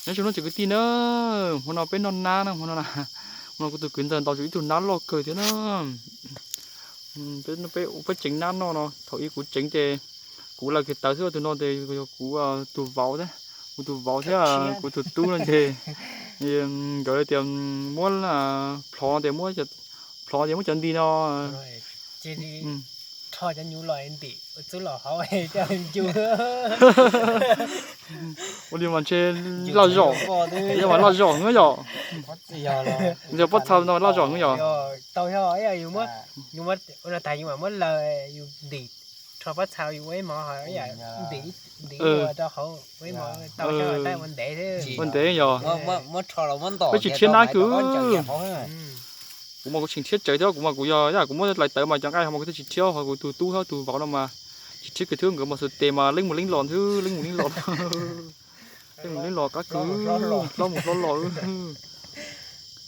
Nyob zoo nawb cov kwv tij na, hmo no peb noj nab na, hmo no, hmo no kuv tus kwv ntxawg ntaus tau ib tug nab loj kawg thiab na. Peb, peb tseev nab noj no, thaum ub kuv tseev ces kuv lawv kiag tawv xwb, tus no ces yog kuv tus vauv thiab, kuv tus vauv thiab kuv tus tub no ces nkawd tias muab plhov no ces, plhov ces muab cov nti no. Ua li mas ntshe loj zom, yog mas loj zom no yom. Yog pob txha no loj zom no yom. Tau yog, yus muab, yus muab, ua no tas yus mam muab lawv, yus ntim rho pob txha yus ua ib hmos, ntim, ntim ua rau hauv ua ib hmos tau yog tab ua ntev. Ua ntev yog. Peb tsis thiab nab kwv. Kuv mas kuv tseem thiab tsawv thiab, kuv mas kuv yog yam kuv muab lawv tawv mas cov nqaij ho mas kuv thiaj tsis thiab, ho kuv tus tub thiab tus vauv no mas tsis thiab kwv thiab, nkawd mas xus tes mas leej mus leej los nthwb, leej mus leej los, leej mus leej los qab kwv, hlob mus hlob los.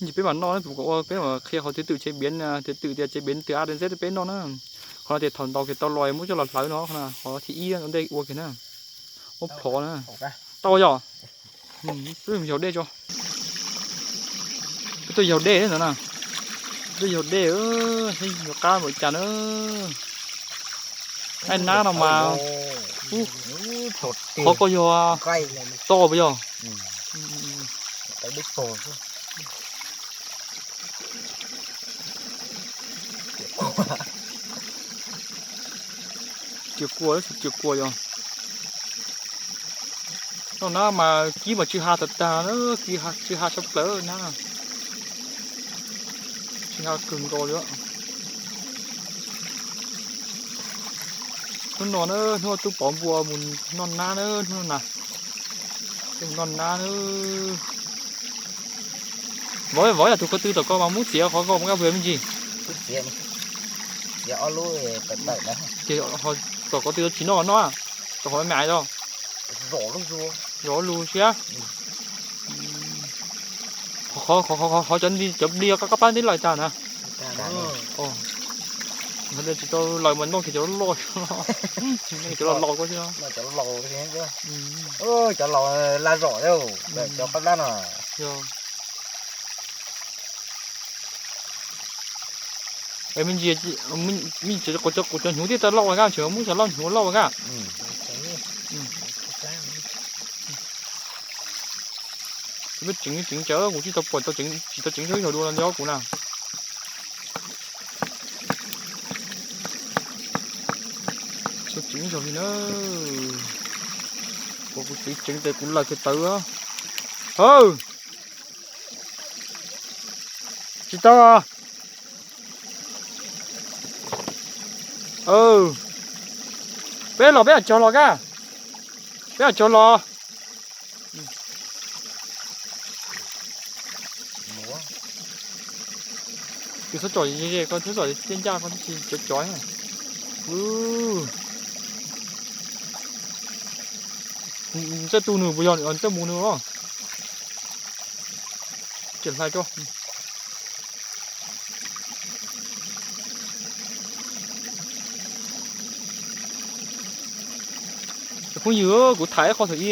Ntsis peb mam noj, kuv kom ua peb mam qhia qhov txiv twm tsev biav, txiv twm tias tsev biav twm a dej ntxeb rau peb noj na. Qhov no tias thaum ntaus kiag tau los muab coj los hlawv no, qhov thib ib ua ntej ua kiag na. Muab plhov na. Tau yog. Peb yaug dej tso. Peb tuaj yaug dej ntawd na. Peb tuaj yaug dej, yaug qab npaum cas na. Nqaij nab no mas, qhov ko yog toj puas yog? Cias kua, cias kua yog. Noj nab mas kib mas tsw ha tag tag na, kib tsw ha sab plaws na. Tsw ha kawg nkaus li. Hnub no na, hnub tub pov npua mus noj nab na, hnub no na. Mus noj nab na. Vov, vov yog tus ko tw tom ko mas muab txiav qhov ko mas nkaj vwm me ntsis. Ces tom ko tw tsis noj noj, tom qhov me me os. Zov lus siab. Qhov, qhov, qhov cov nti cov npli koj kab pab tib lawm tag na. Tsis tau lawm mas noj kiag cov loj, cov los laus ko xwb. Cov laus laj zom, cov qab dab no. Me ntsis, me ntsis, kuv cov hnyuv thiaj tau loj ua kab, tseem muab cov loj hnyuv loj ua kab. Tseev, tseev tsawv, kuv tsis tau pom tau tseev, tsis tau tseev tau ib zaug dua no nyob kuv na. Tsis tau tseev ib zaug li na. Kuv, kuv txiv tseev tes kuv lawv kiag tawv. Haw, tsis tau. Peb los, peb lam cog los kab, peb lam cog los. Kws txhob tsom ze ze, koj txhob tsom tiaj ncaj, koj tsis cov cov. Txawj tu nws puas yog, txawj mus nws. Tseem hlais tso. Phooj ywg, kuv tham ib qho thaum ub,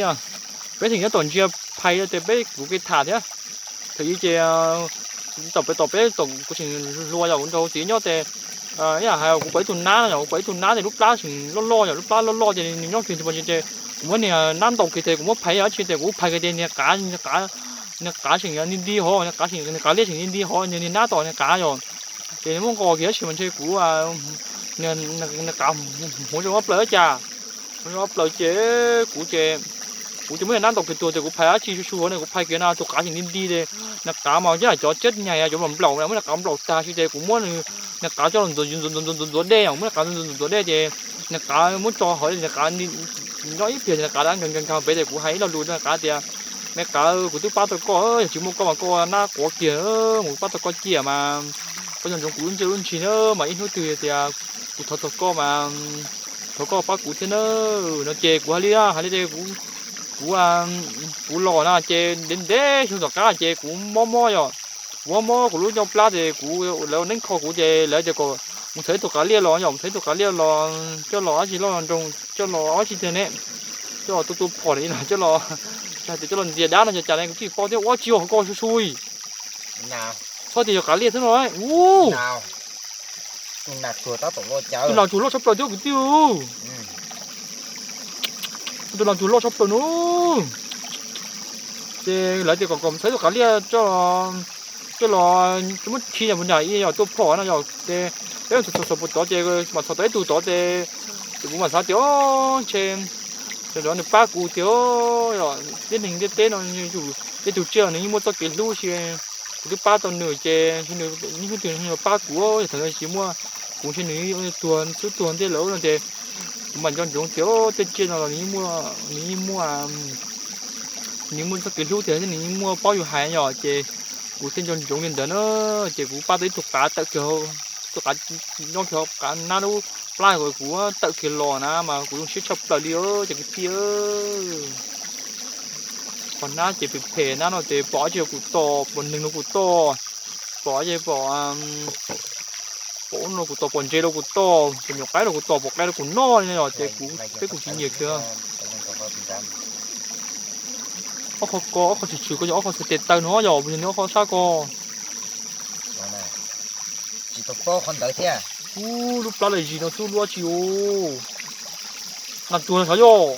peb tseem nyob tom ntsia phais tias peb, kuv kev tham thiab. Thaum ub ces tom peb, tom peb tom kuv tseem hluas yom, kuv nrog txiv nyob ces ib yam hais kuv pom ib tug nab no yom, kuv pom ib tug nab ces lub plab tseem loj loj yom, lub plab loj loj ces nws nyob kiag ntawd ces kuv muab niag nab ntaus kiag tes kuv muab phais dab tsi tes kuv phais kiag tes niag qav, niag qav tseem nti nti hov, niag qav tseem, niag qav liab tseem nti nti hov, niag nab tom niag qav yom. Ces nws muab nqos kiag dab tsi mas ntshe kuv, niag qav hmoov zoo ob plaws cas, hmoov zoo ob plaws ces kuv ces, kuv ces muab niag nab ntaus kiag tuag ces kuv phais dab tsi su su hov ne, kuv phais kiag no tus qav tseem nti nti ces niag qav mas yog cov tsiab nyais cov nplaum nplaum, muab niag qav nplaum tag si ces kuv muab niag qav coj los ntxuav ntxuav ntxuav dej, muab niag qav ntxuav ntxuav dej ces niag qav muab tso hov, niag qav nyob ib pliag niag qav nkag nkag nkag pem ces kuv hais ib lo lus rau niag qav tias, me qav, kuv twb pab tau koj, yog tsis muaj koj mas koj nab quav kiag, mus pab tau koj ciaj mas koj nco ntsoov kuv lub ntsej lub ntsis na, mas ib hnub twg tias kuv thov txog koj mas thov koj pab kuv thiab na. No ces kuv hais li, hais li ces kuv, kuv los na ces ntev ntev xyoo tom qab ces kuv mob mob yom, kuv mob mob kuv lub ncauj plab ces kuv, lawv ua neeb kho kuv ces lawv tias kom mus txhawb ib tug qav liaj los yom, mus txhawb ib tug qav liaj los coj los dab tsi loj nroog coj los dab tsi tiag ne, coj los tua tua phom li los coj los Tag tias coj los ntxias dab no cas cas ne, kuv tsis paub thiab, ua tsis yog ko su sui. Txhob tias yog qav liaj thiab no. Ub, tus nas tsuag loj tshaj plaws thiab kwv tij. Tus nas tsuag loj tshaj plaws no. Ces lawv tias kom kom txhob tus qav liaj coj los, muab khi yog mus nram i yog tuaj phom no yog ces peb txhom txhom puas tod ces mam txhom tau ib tug tod ces, ces kuv mam xav tias ntshe cov nws pab kuv tiag, tib neeg ntiaj teb no, tej tug tsiaj los nws yeej muaj txoj kev hlub si, kuv twb pab tau nws ces nws hnub twg los pab kuv, yog thaum nws tsis muaj kuv ntshe nws tuag xub tuag ntiag lawm no ces kuv mam nco ntsoov tias tej tsiaj no los nws yeej muaj, nws yeej muaj txoj kev hlub tiag thiab nws yeej muaj paub yus hais yom ces kuv thiaj nco ntsoov li ntawd na. Ces kuv pab tau ib tug qav tawm kiag, tus qav nyob kiag hauv qab nab lub plab kuv tawm kiag los na mas kuv zoo siab tshaj plaws li os cov kwv tij. Qhov nab ces phem phem nab no ces pom dab tsi los kuv tom, pom neeg los kuv tom, pom dab tsi pom, pom ub los kuv tom, pom ntses los kuv tom, pom nyuam qaib los kuv tom, pom qe los kuv noj li no yom ces kuv, peb kuv tsis nyiam kiag. Ob qho ko, ob qho tshwm tshwm ko yog ob qho txhais tes taw no yom, puas yog nws ob qho sab ko? Tsis tau paub qhov ntawd thiab. Ub, lub plab lawm zis no xub lub dab tsi os. Nas tsuag no xyov yog.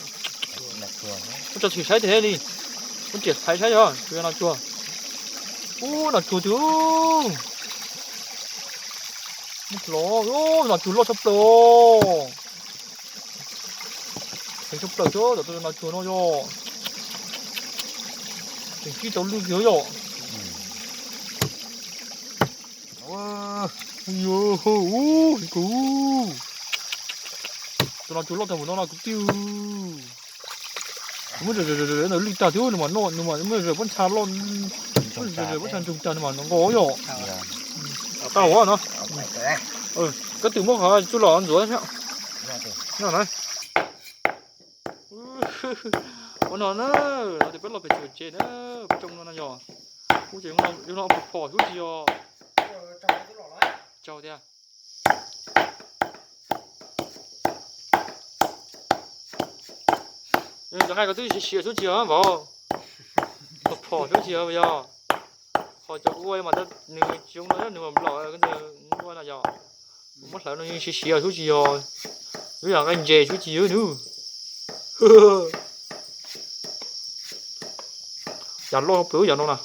Ub, tso tshwm saib tiag li. Ub, riam saib saib yog tsuas yog nas tsuag. Ub, nas tsuag twg. Los, nas tsuag loj tshaj plaws. Heev tshaj plaws thiab, nas tsuag no yog. Tseem kib tau lwj kiag yom. Tus nas tsuag loj tag npaum no no kwv tij. Muab zom zom zom no lwj tag thiab nws mam noj, nws mam muab zom pob ntxha loj, pob ntxha ntsoog tag nws mam noj nqos yom. Tau no. Koj twb muab qhov tsuj los ntxuav thiab. Ua no na, no ces peb los pem tsev na, tsoo no na yog. Ub, ces no phom xwb tsis yog. Tsaug tiag. Cov nqaij ko twb siav siav xwb tsis yog vauv. Phom xwb tsis yog yog. Ho cov kuv ua mas nws tsis zoo no nws mam nplaum ua no yog. Muab hlawv no yeej siav siav xwb tsis yog. Lub yam nqaij ntses xwb tsis yog nws. Yam loj pw yam no na.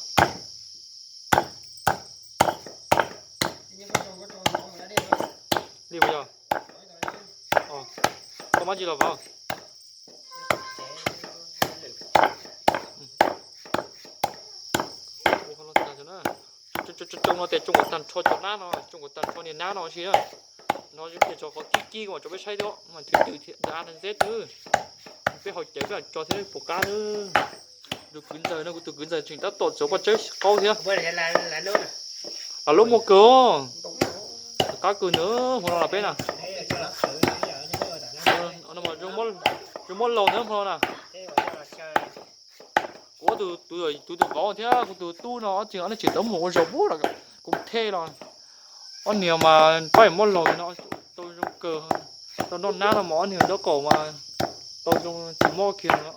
Li yog. Koj mab tsis los vauv. Tsoo no tes tsoo kom tag nrho cov nab no, tsoo kom tag nrho niag nab no si. No tias tso qhov kib kib mas tso peb saib thiab mas thwv twm thiab a ntxeb twb. Peb haus cawv peb tso thiab puas qab. Tus kwv ntxawg no kuv tus kwv ntxawg tseem tab tom txuav paj tsawb qaub thiab. Lam lub muaj kawg, qab kawg ntawd hmo no los peb na. Zoo muab laus ntawd hmo no na. Kuv tus, tus tus vauv thiab kuv tus tub no ob tug ob leeg tseem tau mus ua zaum pub los kuv the los. Ob niag mas pab muab laus no tau zoo kawg, tau noj nab no mas ob niag nraub qaum mas tau zoo tsis mob kiag no.